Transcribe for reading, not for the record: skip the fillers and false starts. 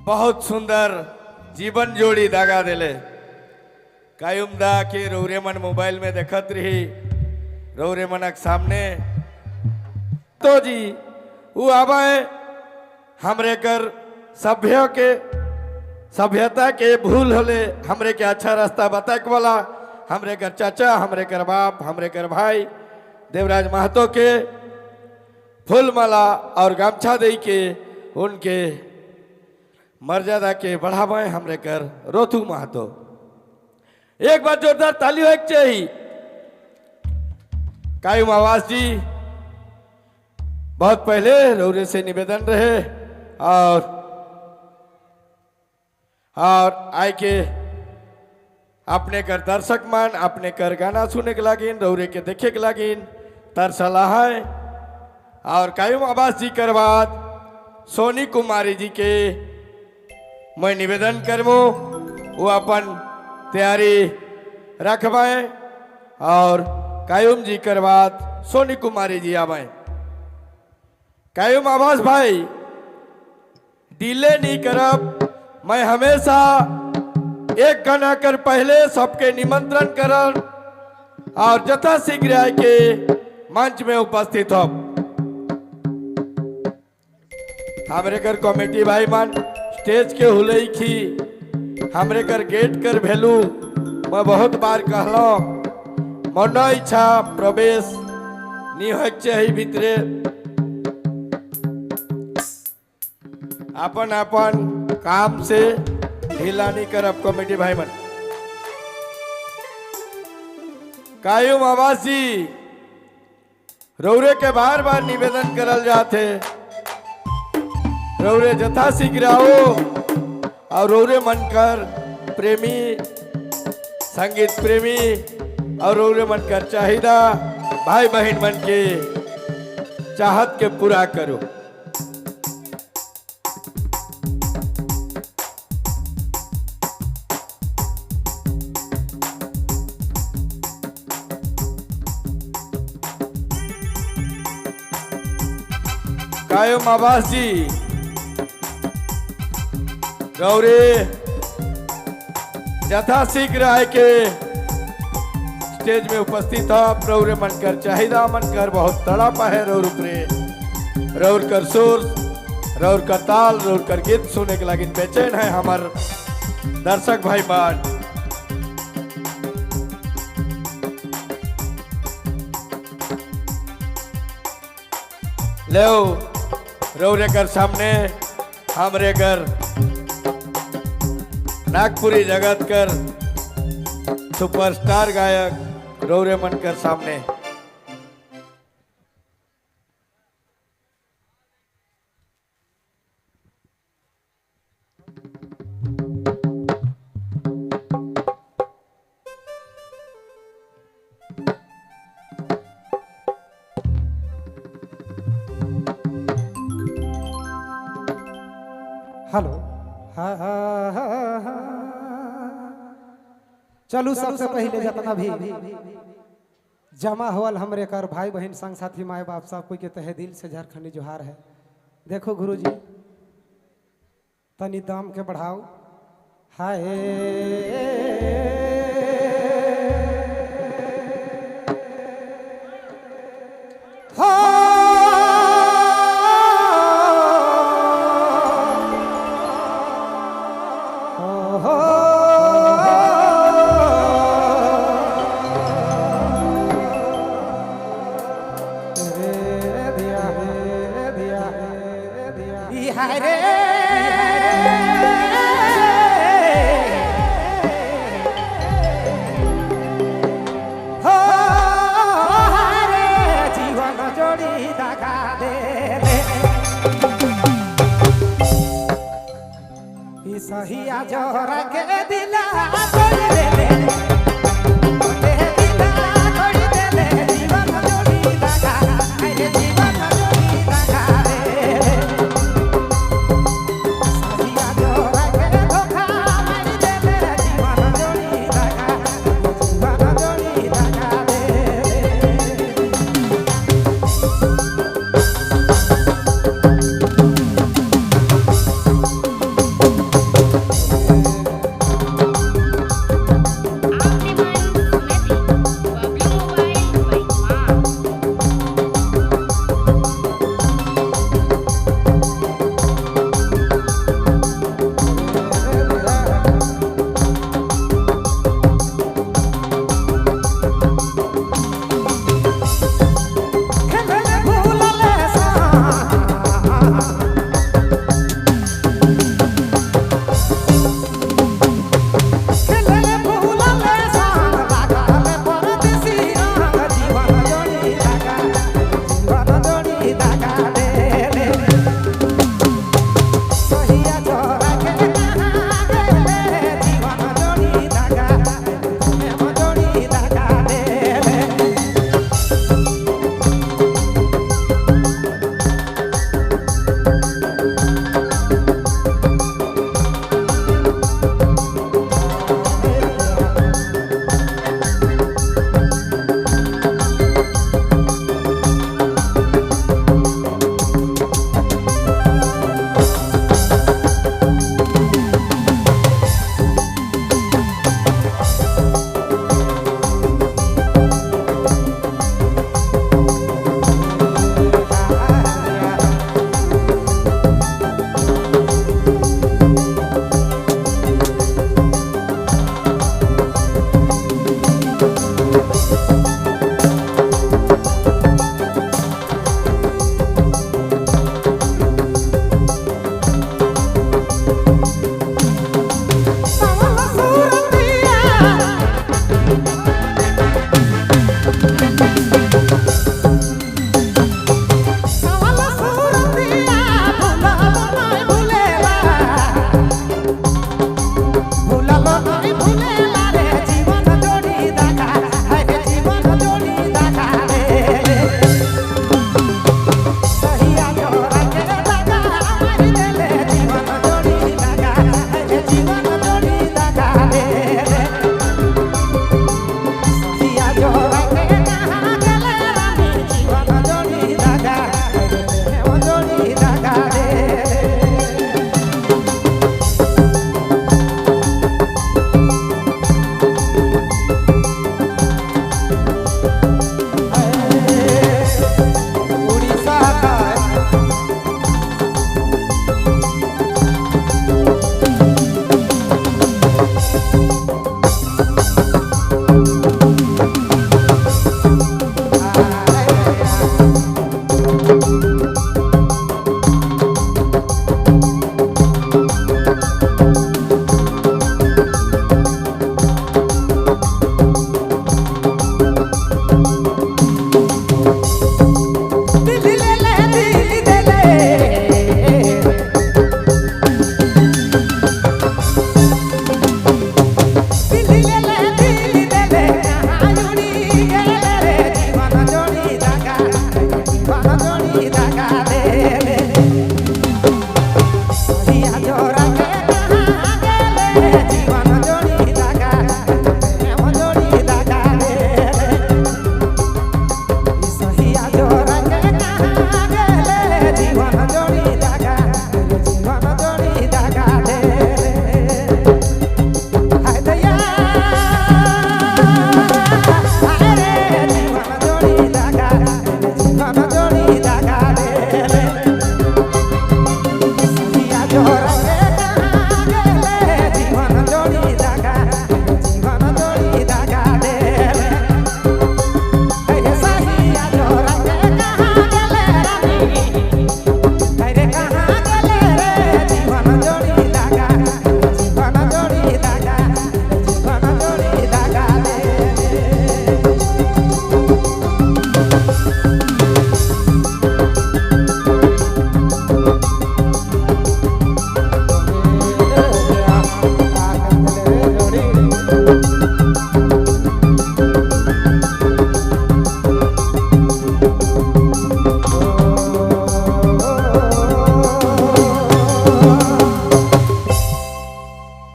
बहुत सुंदर जीवन जोड़ी दागा दिले। कायुम दा के रौरे मन मोबाइल में देखत रही रौरे मनक सामने तो जी वो आवे हमरे कर सभ्य के सभ्यता के भूल होले हमरे के अच्छा रास्ता बताक वाला हमरे कर चाचा, हमरे कर बाप, हमरे कर भाई देवराज महतो के फूलमाला और गमछा दे के उनके मर्यादा के बढ़ावे हमरे कर रोथू महतो। एक बार जोरदार ताली होके चाहिए। कायुम आवाज जी बहुत पहले रौरे से निवेदन रहे और आए के अपने कर दर्शक मान अपने कर गाना सुने के लागिन रौरे के देखे के लागिन तरसला है। और कायुम आवाज जी कर बाद सोनी कुमारी जी के मैं निवेदन करबो वो अपन तैयारी रखबाए और कायुम जी कर बाद सोनी कुमारी जी आवे। कायुम आवाज भाई डिले नहीं करब, मैं हमेशा एक गाना कर पहले सबके निमंत्रण करन और यथाशीघ्र आए के मंच में उपस्थित हो। हमरे कर कमेटी भाई मान स्टेज के हुलई खी हमरे कर गेट कर भेलू मैं बहुत बार कहलो मन इच्छा प्रवेश नहीं हो चाहिए भीतरे अपन अपन काम से ढीला नहीं करब कमेटी भाई मन। कायुम आवासी रौरे के बार बार निवेदन करल जाते रौरे यथाशीघ्र आओ और रौरे मन कर प्रेमी संगीत प्रेमी और रौरे मन कर चाहिदा भाई बहन मन के चाहत के पूरा करो। कायुम आवास जी गौरी यथाशीघ्र आए के स्टेज में उपस्थित हो। रौरे मन कर चाहिदा मन कर बहुत तड़प है रौर उपरे रौर कर सुर रौर कर ताल रौर कर गीत सुने के लागिन बेचैन है हमार दर्शक भाई मान। ले रौरे कर सामने हमरे कर नागपुरी जगत कर सुपरस्टार गायक रौरे मनकर सामने। हेलो हाँ हाँ हाँ हाँ। चलू सबसे पहले जितना भी जमा होल हमरे कर भाई बहन संग साथी माए बाप सब कोई के तहे दिल से झारखंडी जोहार है। देखो गुरुजी तनी दाम के बढ़ाओ। हाय सहिया जोरा के दिला तोड़ दे ले दिला तोड़ दे ले जीवन जोड़ी दागा अरे जीवन जोड़ी दागा रे सहिया जोरा के धोखा मार दे ले जीवन जोड़ी दागा जीवन जोड़ी दागा रे। लगी।